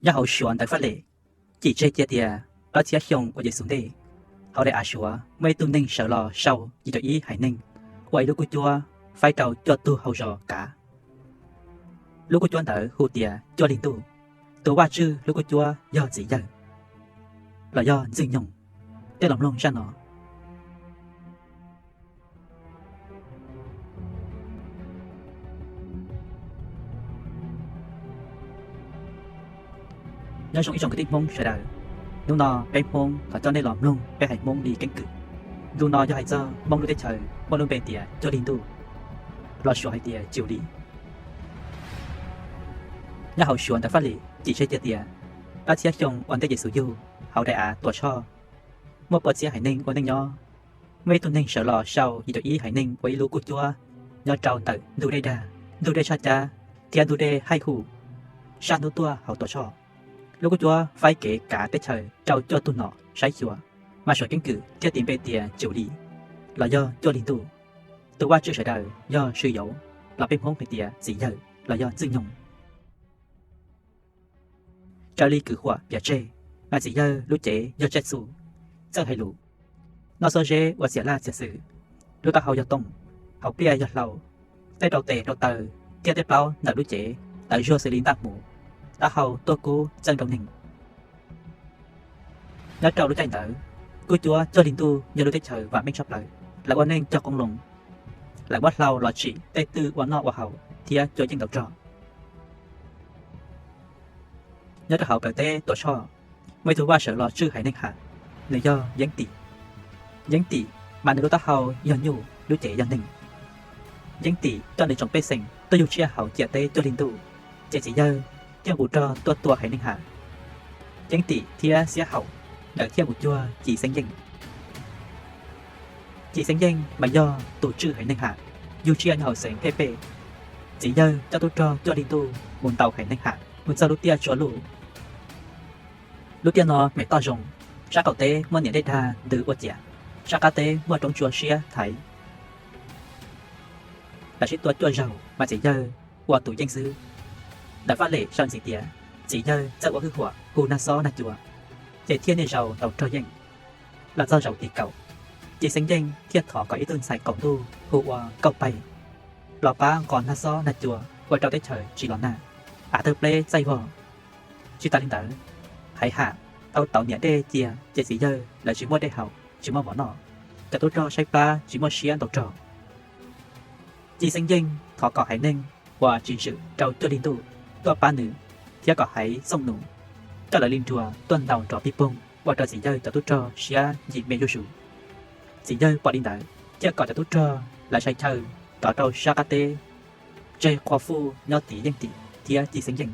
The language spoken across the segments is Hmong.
Nyob hauv Suav ntawv faj lem, cim tseg cia tias plaub txhiab xyoo ua Yes Xus ntej, hauv daim av Suav muaj ib tug neeg sawv los sau yim caum ib haiv neeg ua ib lub kuj cuab faib rau cuaj tug hau zos kav. Lub kuj cuab ntawd hu tias Cuaj Li Ntuj. Tus vaj tswj lub kuj cuab yog Txiv Yawg los yog Ntxwj Nyoog. Tej los mloog zaj no. Nyob zoo ib tsoom kwv tij Hmoob sawv daws, hnub no peb Hmoob thov coj nej los mloog peb haiv Hmoob li keeb kwm. Ntu no yog hais txog Hmoob lub teb chaws muaj lub npe tias Cuaj Li Ntuj, los Suav hais tias Ciu Li. Nyob hauv Suav ntawv faj lem cim tseg cia tias plaub txhiab xyoo ua ntej Yes Xus yug, hauv daim av Tuam Tshoj, muaj pua txhiab haiv neeg ua neej nyob. Muaj ib tug neeg sawv los sau yim caum ib haiv neeg ua ib lub kuj cuab nyob rau ntawm ntug dej dag, ntug dej Tshaj Cab thiab ntug dej Haij Huj, sab hnub tuaj hauv Tuam Tshoj. Lub kuj cuab faib kev kav teb chaws rau cuaj tug nom saib xyuas, mas suav keeb kwm thiaj tis npe tias Ciu Li los yog Cuaj Li Ntuj. Tus vaj tswj sawv daws yog Swm Yauv, los peb Hmoob hais tias Txiv Yawg los yog Ntxwj Nyoog. Raws li kwv huam piav tseg, mas Txiv Yawg lub cev yog Tsaj Txuj, txawj hais lus, noj xuab zeb ua txiam laj txiam xwm, lub taub hau yog tooj, hauv pliaj yog hlau, tej rau tes rau taw thiab tej plaub ntawm lub cev tawv zuag xws li ntaj hmuv, taub hau tuaj kub txeej rau neeg. Nyob rau lub caij ntawd, kuj cuab Cuaj Li Ntuj yog lub teb chaws vam meej tshaj plaws, lawv ua neej cog qoob loo, lawv muab hlau los tsim tej twj ua noj ua haus thiab cua yeej ntau rog. Nyob rau hauv plawv teb Tuam Tshoj, muaj ib tug vaj sawv los tswj haiv neeg ham, nws yog Yeeb Tim. Yeeb Tim mas nws lub taub hau yog nyuj, lub cev yog neeg. Yeeb Tim coj nws tsoom pej xeem tuaj yug tsiaj hauv ciam teb Cuaj Li Ntuj, ces Txiv Yawg thiaj nqus rog tuaj tua haiv neeg ham. Yeeb Tim thiab Xiab Haum nkawd thiaj mus cuag Ci Xeeb Yeej. Ci Xeeb Yeej mas yog tus tswj haiv neeg ham, yug tsiaj nyob hauv xeev Phej Pej. Txiv Yawg coj tub rog Cuaj Li Ntuj mus ntaus haiv neeg ham mus txog lub tiaj Tsua Luj. Lub tiaj no me toj zoo, sab qaum teb muaj niam dej dag ntws ua ciam, sab qab teb muaj roob tsua siab thaiv. Lawv sib tua cuaj zaug mas Txiv Yawg ua tus yeej xwb. Ntawv faj lem sau ntxiv tias Txiv Yawg txawj ua hwj huam hu nag xob nag cua, ces thiaj niaj zaus ntaus rog yeej. Los txog zaum tim kaum, Ci Xeeb Yeej thiaj thov kom ib tug ntxhais qaum ntuj hu ua Kauj Paig los pab nqos nag xob nag cua ua rau teb chaws tsis los nag, av tawg pleb txaij vog. Tsis tas li ntawd, haiv ham tau tauv niam dej cia ces Txiv Yawg lawv tsis muaj dej haus tsis muaj mov noj, cov tub rog saib plab tsis muaj siab ntaus rog. Ci Xeeb Yeej thov kom haiv neeg uas tsis zwm rau Cuaj Li Ntuj tuaj pab nws, thiab kom haiv Txooj Nus coj lawv li nruas tuaj ntaus nrov pig poog ua rau Txiv Yawg cov tub rog siab nci me zuj zus. Txiv Yawg pom li ntawd thiaj kom cov tub rog lawv sai chaw rov rau sab qab teb, tseg qhua fuj nyob tiv Yeej Tim thiab Ci Xeeb Yeej.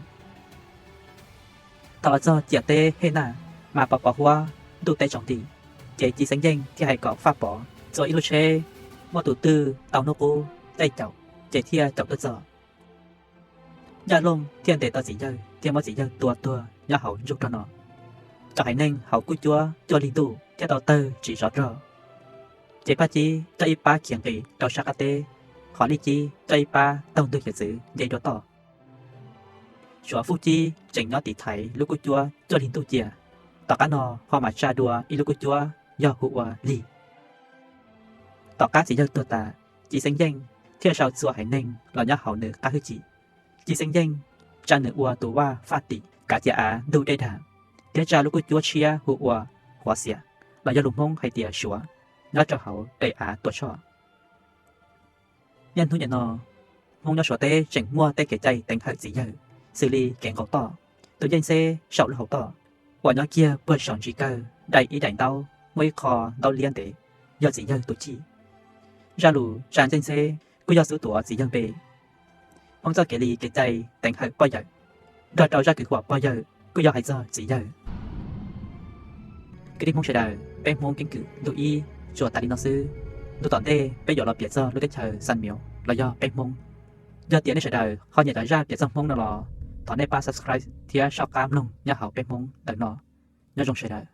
Thaum los txog ciam teb Hej Naj mas pos pos huab, ntuj teb tsaus nti, ces Ci Xeeb Yeej thiaj hais kom Faj Pov txua ib lub tsheb muaj tus twj tau hnub qub tej caum, ces thiaj caum tuaj txog. Yaj Looj thiaj ntes tau Txiv Yawg thiab muab Txiv Yawg tua tuag nyob hauv ntsuj rog no. Cov haiv neeg hauv kuj cuab Cuaj Li Ntuj thiaj tau tawg tsis zov rog. Ces Paj Cib coj ib pab khiav nqis rau sab qab teb, hos Lij Cib coj ib pab taug ntug hiav txwv nce dua toj. Suav Fuj Cib tseem nyob tiv thaiv lub kuj cuab Cuaj Li Ntuj cia. Tom qab no ho mam tsa dua ib lub kuj cuab yog hu ua Lig. Tom qab Txiv Yawg tuag tas, Ci Xeeb Yeej thiaj sau txhua haiv neeg los nyob hauv nws qab hwj chim. Ci Xeeb Yeej tsa nws ua tus vaj faj tim kav ciam av ntug dej dag, thiab tsa lub kuj cuab tshiab hu ua Huav Xiam los yog lus Hmoob hais tias Suav, nyob rau hauv daim av Tuam Tshoj. Niaj hnub nim no, Hmoob nyob Suav teb tseem muaj tej kev cai teev hawm Txiv Yawg, xws li kev nqaus toj, tus ncej ntxheb saum lub hauv toj, uas nyob kiag puag saum ntsis kawg dai ib daim ntaub muaj ib qho ntaub liab ntev, yog Txiv Yawg tus chij. Zaj lus tsa ncej ntxheb kuj yog xub tuav Txiv Yawg npe. Hmoob txoj kev li kev cai teev hawm poj yawm, nrog rau zaj kwv huam pog yawg kuj yog hais txog Txiv Yawg. Kwv tij Hmoob sawv daws, peb Hmoob keeb kwm ntu ib tsuas tas li no xwb. Ntu tom ntej peb yuav los piav txog lub teb chaws Xas Mios los yog peb Hmoob. Yog tias nej sawv daws ho nyiam cov zaj piav txog Hmoob no los thov nej pab subscribe thiab soj qab mloog nyob hauv peb Hmoob ntawm no. Nyob zoo sawv daws.